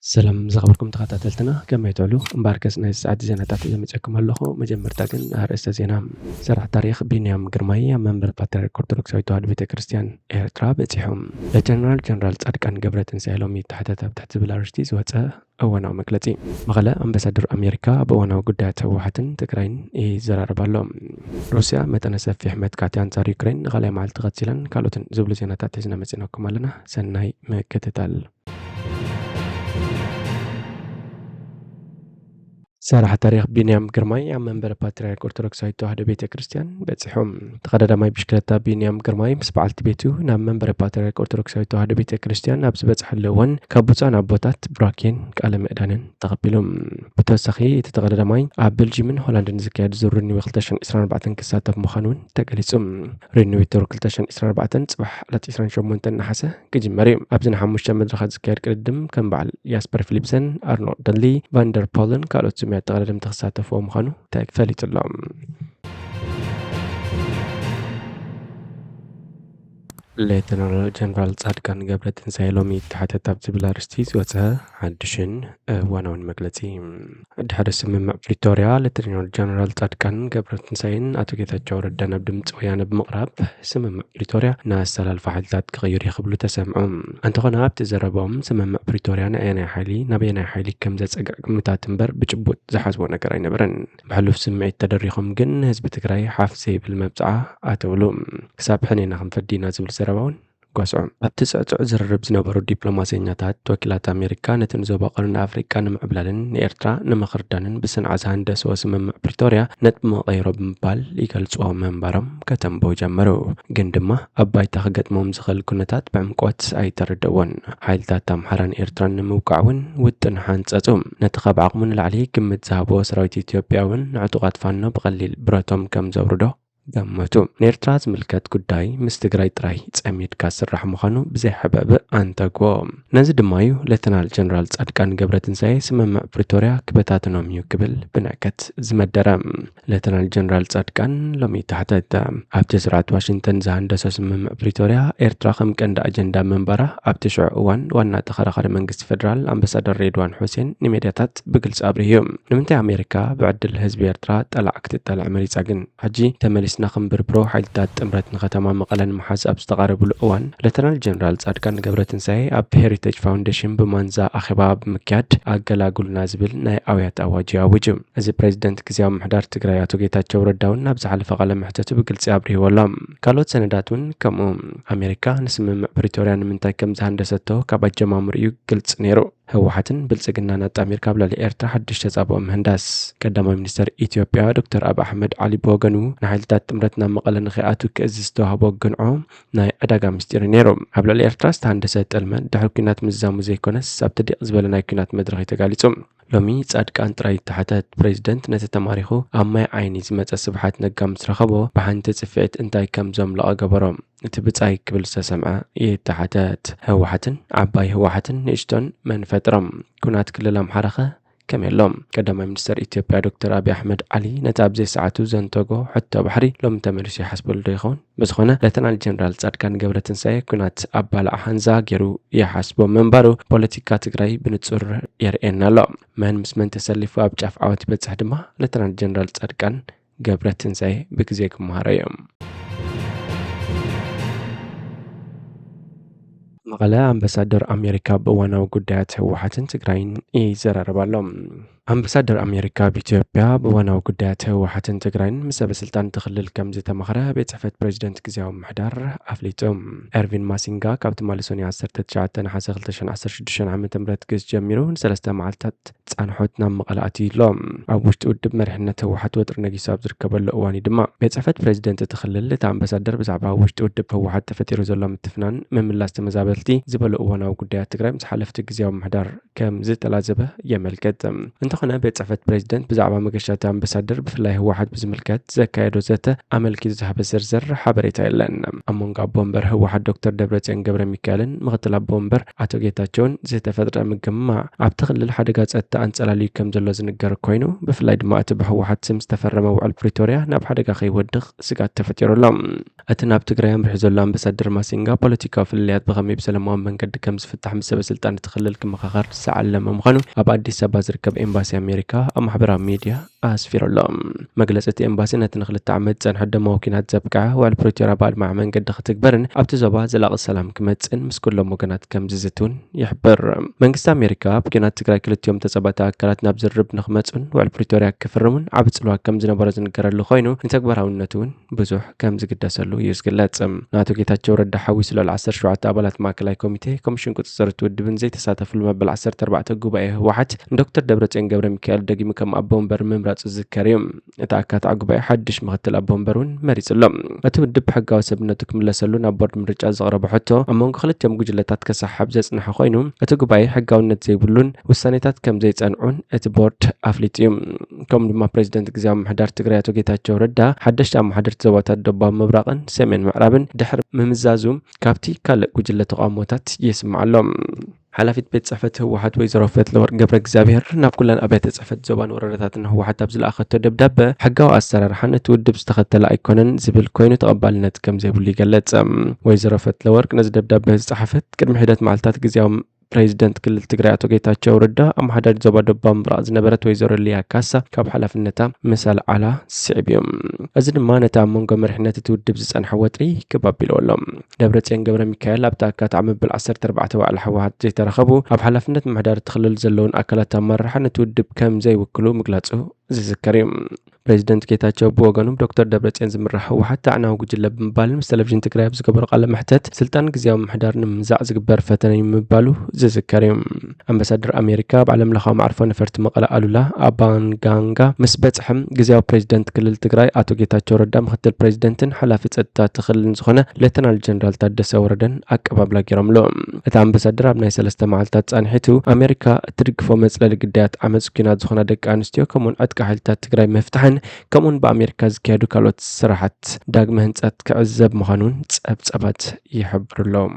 ሰላም ዝኸበርኩም ተኸታተልትና፣ ከመይ ትውዕሉ? እምበኣርከስ ናይዚ ሰዓት ዜናታት ሒዘ መጺኤኩም ኣለኹ። መጀመርታ ግን ኣርእስተ ዜና። ሰራሕ ታሪኽ ቢንያም ግርማይ ኣብ መንበር ፓትርያርክ ኦርቶዶክሳዊት ተዋህዶ ቤተ ክርስቲያን ኤርትራ በጺሑ። ሌተናል ጀነራል ጻድቃን ገብረትንሳኤ ሎሚ ይተሓተት ኣብ ትሕቲ ዝብል ኣርእስቲ ዝወጸ እዋናዊ መግለጺ። መቐለ። ኣምባሳደር ኣሜሪካ ኣብ እዋናዊ ጉዳያት ህወሓትን ትግራይን ይዘራረብ ኣሎ። ሩስያ መጠነ ሰፊሕ መጥቃዕቲ ኣንጻር ዩክሬን ንኻልኣይ መዓልቲ ቀጺላን ካልኦትን ዝብሉ ዜናታት ሒዝና መጺናኩም ኣለና። ሰናይ ምክትታል። ሰራሕ ታሪኽ ቢንያም ግርማይ ኣብ መንበረ ፓትርያርክ ኦርቶዶክሳዊት ተዋህዶ ቤተ ክርስቲያን በጺሑ። ተቐዳዳማይ ብሽክለታ ቢንያም ግርማይ ምስ በዓልቲ ቤቱ ናብ መንበረ ፓትርያርክ ኦርቶዶክሳዊት ተዋህዶ ቤተ ክርስቲያን ኣብ ዝበጽሐሉ እዋን ካብ ብፁዓን ኣቦታት ቡራኬን ቃለ ምዕዳንን ተቐቢሉ። ብተወሳኺ እቲ ተቐዳዳማይ ኣብ ቤልጂምን ሆላንድን ዝካየድ ዙር ሪኒው ክልተ ሽሕን ዕስራን ኣርባዕተን ክሳተፍ ምዃኑ እውን ተገሊጹ። ሪኒው ቱር ክልተ ሽሕን ዕስራን ኣርባዕተን ጽባሕ ዕለት ዕስራን ሸሞንተን ነሓሰ ክጅመር እዩ። ኣብዚ ንሓሙሽተ መድረኻት ዝካየድ ቅድድም ከም በዓል ያስፐር ፊሊፕሰን፣ ኣርኖልድ ደንሊ፣ ቫንደር ፖልን ካልኦት ስሙያት ተቐዳደምቲ ክሳተፍዎ ምዃኑ ተፈሊጡ ኣሎ። ሌተናል ጀነራል ጻድቃን ገብረትንሳኤ ሎሚ ይተሓተት ኣብ ዝብል ኣርእስቲ ዝወጸ ሓድሽን እዋናውን መግለጺ። ድሕሪ ስምምዕ ፕሪቶርያ፣ ሌተናል ጀነራል ጻድቃን ገብረትንሳኤን ኣቶ ጌታቸው ረዳን ኣብ ድምፂ ወያነ ብምቕራብ፣ ስምምዕ ፕሪቶርያ ንኣሰላልፋ ሓይልታት ክቕይር እዩ ክብሉ ተሰምዑ። እንተኾነ ኣብቲ ዘረባኦም፣ ስምምዕ ፕሪቶርያ ንኣየናይ ሓይሊ ናበየናይ ሓይሊ ከም ዘጸግዕ ግምታት እምበር ብጭቡጥ ዝሓዝዎ ነገር ኣይነበረን። ብሕሉፍ ስምዒት ተደሪኾም ግን ንህዝቢ ትግራይ ሓፍ ዘይብል መብጽዓ ኣተውሉ። ክሳብ ሕኔና ክንፈዲ ኢና ዝብል ዘረባ እውን ጓስዖም። ኣብቲ ጽዕጹዕ ዝርርብ ዝነበሩ ዲፕሎማሰኛታት፣ ወኪላት ኣሜሪካ ነቲ ንዞባ ቀርኒ ኣፍሪቃ ንምዕብላልን ንኤርትራ ንምኽርዳንን ብሰንዓ ዝሃንደስዎ ስምምዕ ፕሪቶርያ ነጥቢ መቐይሮ ብምባል ይገልጽዎ ምንባሮም ከተንብቡ ጀመሩ። ግን ድማ ኣብ ባይታ ክገጥሞም ዝኽእል ኩነታት ብዕምቆት ኣይተረድእዎን። ሓይልታት ኣምሓራን ኤርትራን ንምውቃዕ እውን ውጥን ሓንጸጹ። ነቲ ካብ ዓቕሙ ንላዕሊ ግምት ዝሃብዎ ሰራዊት ኢትዮጵያ እውን ንዕጡቓት ፋኖ ብቐሊል ብረቶም ከም ዘውርዶ ገመቱ። ንኤርትራ ዝምልከት ጉዳይ ምስ ትግራይ ጥራይ ጸሚድካ ዝስራሕ ምዃኑ ብዘይ ሕብእብእ ኣንተግቦ። ነዚ ድማ እዩ ሌተናል ጀነራል ጻድቃን ገብረትንሳኤ ስምምዕ ፕሪቶርያ ክበታትኖም እዩ ክብል ብንዕቀት ዝመደረ። ሌተናል ጀነራል ጻድቃን ሎሚ ተሓተተ። ኣብቲ ስርዓት ዋሽንግተን ዝሃንደሶ ስምምዕ ፕሪቶርያ፣ ኤርትራ ከም ቀንዲ ኣጀንዳ ምንባራ ኣብቲ ሽዑ እዋን ዋና ተኸራኻሪ መንግስቲ ፌደራል ኣምባሳደር ሬድዋን ሑሴን ንሜድያታት ብግልጺ ኣብሪሁ እዩ። ንምንታይ ኣሜሪካ ብዕድል ህዝቢ ኤርትራ ጠላዕ ክትጠልዕ መሪጻ ግን? ሕጂ ተመሊስና ክንብርብሮ፣ ሓይልታት ጥምረት ንከተማ መቐለ ንምሓዝ ኣብ ዝተቓረብሉ እዋን፣ ሌተናል ጀነራል ጻድቃን ገብረትንሳኤ ኣብ ሄሪቴጅ ፋውንዴሽን ብማንዛ ኣኼባ ብምክያድ፣ ኣገላግሉና ዝብል ናይ ኣውያት ኣዋጅ እዩ ኣዊጁ። እዚ ፕሬዚደንት ግዝያዊ ምምሕዳር ትግራይ ኣቶ ጌታቸው ረዳ እውን ኣብ ዝሓለፈ ቃለ መሕተቱ ብግልጺ ኣብሪህዎ ኣሎ። ካልኦት ሰነዳት እውን ከምኡ። ኣሜሪካ ንስምምዕ ፕሪቶርያ ንምንታይ ከም ዝሃንደሰቶ ካብ ኣጀማምርኡ ግልጺ ነይሩ። ህወሓትን ብልጽግናን ኣጣሚርካ ኣብ ልዕሊ ኤርትራ ሓድሽ ተጻብኦ ምህንዳስ። ቀዳማይ ሚኒስተር ኢትዮጵያ ዶክተር ኣብይ ኣሕመድ ዓሊ ብወገኑ፣ ንሓይልታት ጥምረት ናብ መቐለ ንኸይኣትው ክእዝዝ ዝተዋህቦ ግንዖ ናይ ዕዳጋ ምስጢር እዩ ነይሩ። ኣብ ልዕሊ ኤርትራ ዝተሃንደሰ ጥልመት ድሕሪ ኲናት ምዝዛሙ ዘይኮነስ፣ ኣብቲ ዲቕ ዝበለ ናይ ኲናት መድረኽ እዩ ተጋሊጹ። ሎሚ ጻድቃን ጥራይ ይተሓተት። ፕሬዚደንት ነቲ ተማሪኹ ኣብ ማይ ዓይኒ ዝመጸ ስብሓት ነጋ ምስ ረኸቦ፣ ብሓንቲ ጽፍዒት እንታይ ከም ዘምለቐ ገበሮ። እቲ ብጻይ ክብል ዝተሰምዐ ይተሓተት። ህወሓትን ዓባይ ህወሓትን ንእሽቶን መን ፈጥሮም? ኩናት ክልል ኣምሓራኸ ከመይ ኣሎ? ቀዳማይ ሚኒስተር ኢትዮጵያ ዶክተር ኣብይ ኣሕመድ ዓሊ ነቲ ኣብ ዘይሰዓቱ ዘንተጎ ሕቶ ባሕሪ ሎሚ ተመሊሱ ይሓስበሉ ዶ ይኸውን? ብዝኾነ፣ ሌተናል ጀነራል ጻድቃን ገብረትንሳኤ ኩናት ኣባላዕ ሃንዛ ገይሩ ይሓስቦ ምንባሩ ፖለቲካ ትግራይ ብንጹር የርእየና ኣሎ። መን ምስ መን ተሰሊፉ ኣብ ጫፍ ዓወት ይበጽሕ ድማ ሌተናል ጀነራል ጻድቃን ገብረትንሳኤ ብግዜ ክመሃሮ እዮም። መቐለ። ኣምባሳደር ኣሜሪካ ኣብ እዋናዊ ጉዳያት ህወሓትን ትግራይን ይዘራረብ ኣሎ። ኣምባሳደር ኣሜሪካ ኣብ ኢትዮጵያ ኣብ እዋናዊ ጉዳያት ህወሓትን ትግራይን ምስ ሰበ ስልጣን እቲ ክልል ከም ዝተማኽረ ቤት ጽሕፈት ፕሬዚደንት ግዝያዊ ምምሕዳር ኣፍሊጡ። ኤርቪን ማሲንጋ ካብ ትማሊ ሰኑይ ዓሰርተ ትሽዓተ ነሓሰ ክልተ ሽሕን ዓሰርተ ሽዱሽተን ዓመተ ምህረት ግስ ጀሚሩ ንሰለስተ መዓልታት ጻንሖት ናብ መቐለ ኣትዩ ኣሎ። ኣብ ውሽጢ ውድብ መሪሕነት ህወሓት ወጥሪ ነጊሱ ኣብ ዝርከበሉ እዋን እዩ ድማ ቤት ጽሕፈት ፕሬዚደንት እቲ ክልል እቲ ኣምባሳደር ብዛዕባ ኣብ ውሽጢ ውድብ ህወሓት ተፈጢሩ ዘሎ ምትፍናን ምምላስ ተመዛበልቲ ዝበሉ እዋናዊ ጉዳያት ትግራይ ምስ ሓለፍቲ ግዝያዊ ምምሕዳር ከም ዝተላዘበ የመልክት። እንተ ዝኾነ ቤት ጽሕፈት ፕሬዚደንት ብዛዕባ መገሻ እቲ ኣምባሳደር ብፍላይ ህወሓት ብዝምልከት ዘካየዶ ዘተ ኣመልኪቱ ዝሃበ ዝርዝር ሓበሬታ የለን። ኣብ መንጎ ኣቦ ወንበር ህወሓት ዶክተር ደብረጽዮን ገብረ ሚካኤልን ምክትል ኣቦ ወንበር ኣቶ ጌታቸውን ዝተፈጥረ ምግምማዕ ኣብቲ ክልል ሓደጋ ጸጥታ ኣንጸላልዩ ከም ዘሎ ዝንገር ኮይኑ፣ ብፍላይ ድማ እቲ ብህወሓት ስም ዝተፈረመ ውዕል ፕሪቶርያ ናብ ሓደጋ ከይወድቕ ስጋት ተፈጢሩ ኣሎ። እቲ ናብ ትግራይ ኣምሪሑ ዘሎ ኣምባሳደር ማሲንጋ ፖለቲካዊ ፍልልያት ብኸመይ ብሰላማዊ መንገዲ ከም ዝፍታሕ ምስ ሰበ ስልጣን እቲ ክልል ክመኻኸር ዝዓለመ ምዃኑ ኣብ ኣዲስ ኣበባ ዝርከብ ኤምባሲ ኣሜሪካ ኣብ ማሕበራዊ ሚድያ ኣስፊሩ ኣሎ። መግለጺ እቲ ኤምባሲ ነቲ ንክልተ ዓመት ዝጸንሐ ደማዊ ኲናት ዘብቅዐ ውዕል ፕሪቶርያ ብኣድማዒ መንገዲ ክትግበርን ኣብቲ ዞባ ዘላቒ ሰላም ክመጽእን ምስ ኩሎም ወገናት ከም ዝዝት እውን ይሕብር። መንግስቲ ኣሜሪካ ኣብ ኲናት ትግራይ ክልቲኦም ተጸባእቲ ኣካላት ናብ ዝርርብ ንክመጹን ውዕል ፕሪቶርያ ክፍርሙን ዓቢ ጽልዋ ከም ዝነበሮ ዝንገረሉ ኮይኑ ንተግባራውነቱ እውን ብዙሕ ከም ዝግደሰሉ እዩ ዝግለጽ። ንኣቶ ጌታቸው ረዳ ሓዊሱ ልዕሊ ዓሰርተ ሸውዓተ ኣባላት ማእከላይ ኮሚቴ ኮሚሽን ቁጽጽር እቲ ውድብን ዘይተሳተፍሉ መበል ዓሰርተ ኣርባዕተ ጉባኤ ህወሓት ንዶክተር ደብረጽዮን ገብረ ሚካኤል ደጊሙ ከም ኣቦ ወንበር ምምራጹ ዝዝከር እዩ። እቲ ኣካታዒ ጉባኤ ሓድሽ ምክትል ኣቦ ወንበር እውን መሪጹ ኣሎ። እቲ ውድብ ብሕጋዊ ሰብነቱ ክምለሰሉ ናብ ቦርድ ምርጫ ዘቕረቦ ሕቶ ኣብ መንጎ ክልቲኦም ጉጅለታት ከሰሓብ ዘጽንሐ ኮይኑ፣ እቲ ጉባኤ ሕጋውነት ዘይብሉን ውሳኔታት ከም ዘይጸንዑን እቲ ቦርድ ኣፍሊጡ እዩ። ከምኡ ድማ ፕሬዚደንት ግዝያዊ ምምሕዳር ትግራይ ኣቶ ጌታቸው ረዳ ሓደሽቲ ኣመሓደርቲ ዞባታት ደቡባዊ ምብራቕን ሰሜን ምዕራብን ድሕሪ ምምዛዙ ካብቲ ካልእ ጉጅለ ተቓውሞታት ይስማዕ ኣሎ። ሓላፊት ቤት ጽሕፈት ህወሓት ወይዘሮ ፈትለወርቅ ገብረ እግዚኣብሔር ናብ ኩለን ኣብያተ ጽሕፈት ዞባን ወረዳታትን ህወሓት ኣብ ዝለኣኸቶ ደብዳበ ሕጋዊ ኣሰራርሓ ነቲ ውድብ ዝተኸተለ ኣይኮነን ዝብል ኮይኑ ተቐባልነት ከም ዘይብሉ ይገልጽ። ወይዘሮ ፈትለወርቅ ነዚ ደብዳበ ዝጸሓፈት ቅድሚ ሒደት መዓልታት ግዝያዊ ፕሬዚደንት ክልል ትግራይ ኣቶ ጌታቸው ረዳ ኣመሓዳሪት ዞባ ደቡብ ምብራቕ ዝነበረት ወይዘሮ ሊያ ካሳ ካብ ሓላፍነታ ምስ ኣልዓላ ስዒብ እዩ። እዚ ድማ ነቲ ኣብ መንጎ መሪሕነት እቲ ውድብ ዝጸንሐ ወጥሪ ክብ ኣቢልዎ ኣሎ። ደብረጽዮን ገብረ ሚካኤል ኣብቲ ኣካታዒ መበል ዓሰርተ ኣርባዕተ ዋዕላ ህወሓት ዘይተረኸቡ ኣብ ሓላፍነት ምምሕዳር እቲ ክልል ዘለውን ኣካላት ኣመራርሓ ነቲ ውድብ ከም ዘይውክሉ ምግላጹ ዝዝከር እዩ። ፕሬዚደንት ጌታቸው ብወገኑ ብዶክተር ደብረጽዮን ዝምራሕ ህወሓት ኣዕናዊ ጉጅለ ብምባልን ምስ ቴሌቪዥን ትግራይ ኣብ ዝገበሮ ቃለ መሕተት ስልጣን ግዝያዊ ምምሕዳር ንምምዛዕ ዝግበር ፈተነ እዩ ምባሉ ዝዝከር እዩ። ኣምባሳደር ኣሜሪካ ኣብ ዓለም ለኻዊ መዕርፎ ነፈርቲ መቐለ ኣሉላ ኣባንጋንጋ ምስ በጽሐ ግዝያዊ ፕሬዚደንት ክልል ትግራይ ኣቶ ጌታቸው ረዳ፣ ምክትል ፕሬዚደንትን ሓላፊ ጸጥታ እቲ ክልልን ዝኾነ ሌተናል ጀነራል ታደሰ ወረደን ኣቀባብላ ገይሮምሉ። እቲ ኣምባሳደር ኣብ ናይ ሰለስተ መዓልታት ጻንሒቱ ኣሜሪካ እትድግፎ መጽለሊ ግዳያት ዓመጽ ኲናት ዝኾና ደቂ ኣንስትዮ ከምኡውን ዕጥቂ ሓይልታት ትግራይ ምፍታሕን ከምኡውን ብኣሜሪካ ዝካየዱ ካልኦት ስራሓት ዳግመ ህንጸት ክዕዘብ ምዃኑን ጸብጸባት ይሕብሩ ኣለዉ።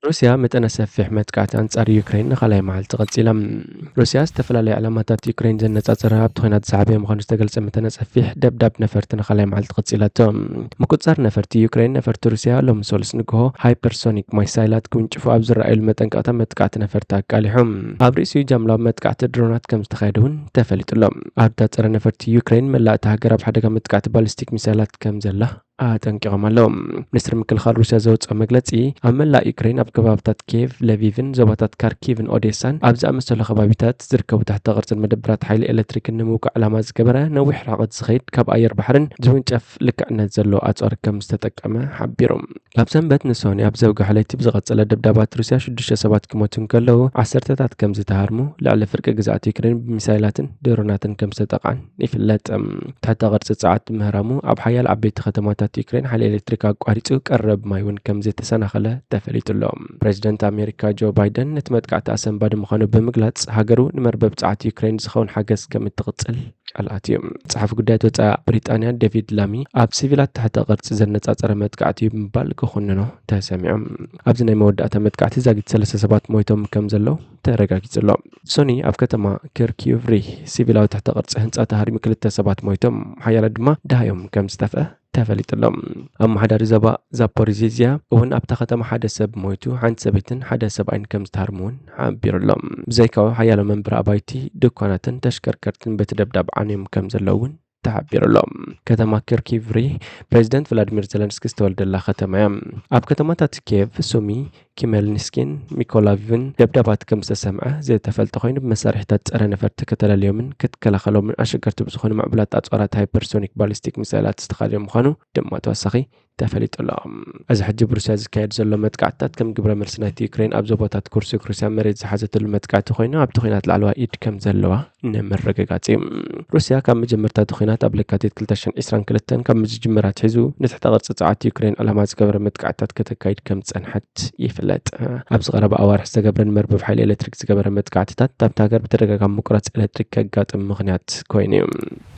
ሩስያ መጠነ ሰፊሕ መጥቃዕቲ ኣንጻር ዩክሬን ንኻልኣይ መዓልቲ ቀጺላ። ሩስያ ዝተፈላለዩ ዕላማታት ዩክሬን ዘነጻጸረ ኣብቲ ኲናት ዝዓበየ ምዃኑ ዝተገልጸ መጠነ ሰፊሕ ደብዳብ ነፈርቲ ንኻልኣይ መዓልቲ ቀጺላቶ። ምቁጽጻር ነፈርቲ ዩክሬን ነፈርቲ ሩስያ ሎሚ ሰሉስ ንግሆ ሃይፐርሶኒክ ማይሳይላት ክውንጭፉ ኣብ ዝረኣየሉ መጠንቀቕታ መጥቃዕቲ ነፈርቲ ኣቃሊሑ። ኣብ ርእሲኡ ጃምላዊ መጥቃዕቲ ድሮናት ከም ዝተኻየደ እውን ተፈሊጡ ኣሎ። ኣብታ ጸረ ነፈርቲ ዩክሬን መላእቲ ሃገር ኣብ ሓደጋ መጥቃዕቲ ባሊስቲክ ሚሳይላት ከም ዘላ ኣጠንቂቖም ኣለዉ። ሚኒስትሪ ምክልኻል ሩስያ ዘውፅኦ መግለፂ ኣብ መላእ ዩክሬን ኣብ ከባብታት ኪየቭ፣ ለቪቭን ዞባታት ካርኪቭን ኦዴሳን ኣብ ዝኣመሰሉ ከባቢታት ዝርከቡ ትሕተ ቅርፅን መደብራት ሓይሊ ኤሌክትሪክን ንምውቃዕ ዕላማ ዝገበረ ነዊሕ ርሕቀት ዝኸይድ ካብ ኣየር ባሕርን ዝውንጨፍ ልክዕነት ዘለዎ ኣፅዋር ከም ዝተጠቀመ ሓቢሩ። ካብ ሰንበት ንሶኒ ኣብ ዘውግሐ ለይቲ ብዝቐጸለ ደብዳባት ሩስያ ሽዱሽተ ሰባት ክሞቱ እንከለዉ ዓሰርተታት ከም ዝተሃርሙ፣ ልዕሊ ፍርቂ ግዝኣት ዩክሬን ብሚሳይላትን ድሮናትን ከም ዝተጠቕዓን ይፍለጥ። ትሕተ ቅርፂ ጸዓት ምህራሙ ኣብ ሓያል ዓበይቲ ከተማታት ዩክሬን ሓይሊ ኤሌክትሪክ ኣቋሪጹ ቀረብ ማይ እውን ከም ዝተሰናኸለ ተፈሊጡ ኣሎ። ፕሬዚደንት ኣሜሪካ ጆ ባይደን ነቲ መጥቃዕቲ ኣሰንባዲ ምዃኑ ብምግላጽ፣ ሃገሩ ንመርበብ ጸዓት ዩክሬን ዝኸውን ሓገዝ ከም እትቕጽል ቃል ኣትዩ። ጸሓፊ ጉዳያት ወጻኢ ብሪጣንያ ዴቪድ ላሚ ኣብ ሲቪላት ትሕተ ቅርጺ ዘነጻጸረ መጥቃዕቲ እዩ ብምባል ክኹንኖ ተሰሚዑ። ኣብዚ ናይ መወዳእታ መጥቃዕቲ ዛጊት ሰለስተ ሰባት ሞይቶም ከም ዘለዉ ተረጋጊጹ ኣሎ። ሶኒ ኣብ ከተማ ኪርኪቭሪ ሲቪላዊ ትሕተ ቅርጺ ህንጻ ተሃሪሙ ክልተ ሰባት ሞይቶም፣ ሓያላት ድማ ደሃዮም ከም ዝጠፍአ ተፈሊጡ ኣሎ። ኣመሓዳሪ ዞባ ዛፖሪዚዝያ እውን ኣብታ ከተማ ሓደ ሰብ ሞይቱ፣ ሓንቲ ሰበይትን ሓደ ሰብኣይን ከም ዝተሃርሙ እውን ሓቢሩ ኣሎ። ብዘይካኡ ሓያሎ መንበሪ ኣባይቲ፣ ድኳናትን ተሽከርከርትን በቲ ደብዳብ ዓንዮም ከም ዘለዉ እውን ተሓቢሩ ኣሎ። ከተማ ኪርኪቭሪ ፕሬዚደንት ቭላዲሚር ዘለንስኪ ዝተወልደላ ከተማ እያ። ኣብ ከተማታት ኪየቭ፣ ሱሚ፣ ኪሜልኒስኪን ሚኮላይቭን ደብዳባት ከም ዝተሰምዐ ዝተፈልጠ ኮይኑ፣ ብመሳርሒታት ጸረ ነፈርቲ ከተለልዮምን ክትከላኸሎምን ኣሸገርቲ ብዝኾኑ ምዕቡላት ኣጽዋራት ሃይፐርሶኒክ ባሊስቲክ ሚሳይላት ዝተኻልዮ ምዃኑ ድማ ተወሳኺ ተፈሊጡ ኣሎ። እዚ ሕጂ ብሩስያ ዝካየድ ዘሎ መጥቃዕትታት ከም ግብረ መልሲ ናይቲ ዩክሬን ኣብ ዞባታት ኩርሱክ ሩስያ መሬት ዝሓዘትሉ መጥቃዕቲ ኮይኑ፣ ኣብቲ ኲናት ላዕለዋይ ኢድ ከም ዘለዋ ንምርግጋጽ እዩ። ሩስያ ካብ መጀመርታ እቲ ኲናት ኣብ ለካቲት ክልተ ሽሕን ዕስራን ክልተን ካብ ምጅምራ ኣትሒዙ ንትሕተ ቅርጺ ጸዓት ዩክሬን ዕላማ ዝገበረ መጥቃዕትታት ከተካይድ ከም ዝጸንሐት ይፍለጥ። ኣብዚ ቀረባ ኣዋርሕ ዝተገብረን መርበብ ሓይሊ ኤሌክትሪክ ዝገበረ መጥቃዕትታት ኣብታ ሃገር ብተደጋጋሚ ምቁራጽ ኤሌክትሪክ ከጋጥም ምኽንያት ኮይኑ እዩ።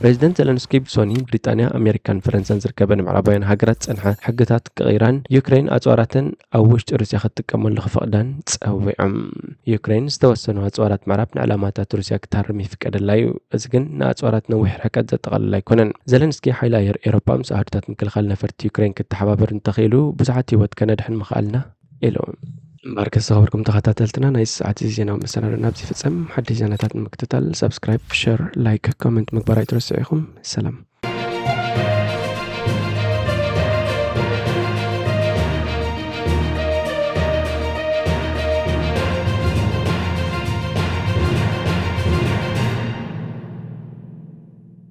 ፕሬዚደንት ዘለንስኪ ብሶኒ ብሪጣንያ፣ ኣሜሪካን ፈረንሳን ዝርከበን ምዕራባውያን ሃገራት ዝጸንሐ ሕግታት ክቕይራን ዩክሬን ኣጽዋራተን ኣብ ውሽጢ ሩስያ ክትጥቀመሉ ክፈቕዳን ጸዊዖም። ዩክሬን ዝተወሰኑ ኣጽዋራት ምዕራብ ንዕላማታት ሩስያ ክታርም ይፍቀደላ እዩ። እዚ ግን ንኣጽዋራት ነዊሕ ርሕቀት ዘጠቓልል ኣይኮነን። ዘለንስኪ ሓይሊ ኣየር ኤሮፓ ምስ ኣሃዱታት ምክልኻል ነፈርቲ ዩክሬን ክተሓባበር እንተኽኢሉ ብዙሓት ህይወት ከነድሕን ምኽኣልና ኢሉ። እምበኣርከስ ዝኸበርኩም ተኸታተልትና ናይ ሰዓት እዚ ዜናዊ መሰናዶ ናብዚ ይፍጸም። ሓድሽ ዜናታት ንምክትታል ሳብስክራይብ፣ ሸር፣ ላይክ፣ ኮመንት ምግባር ኣይትረስዑ ኢኹም። ሰላም።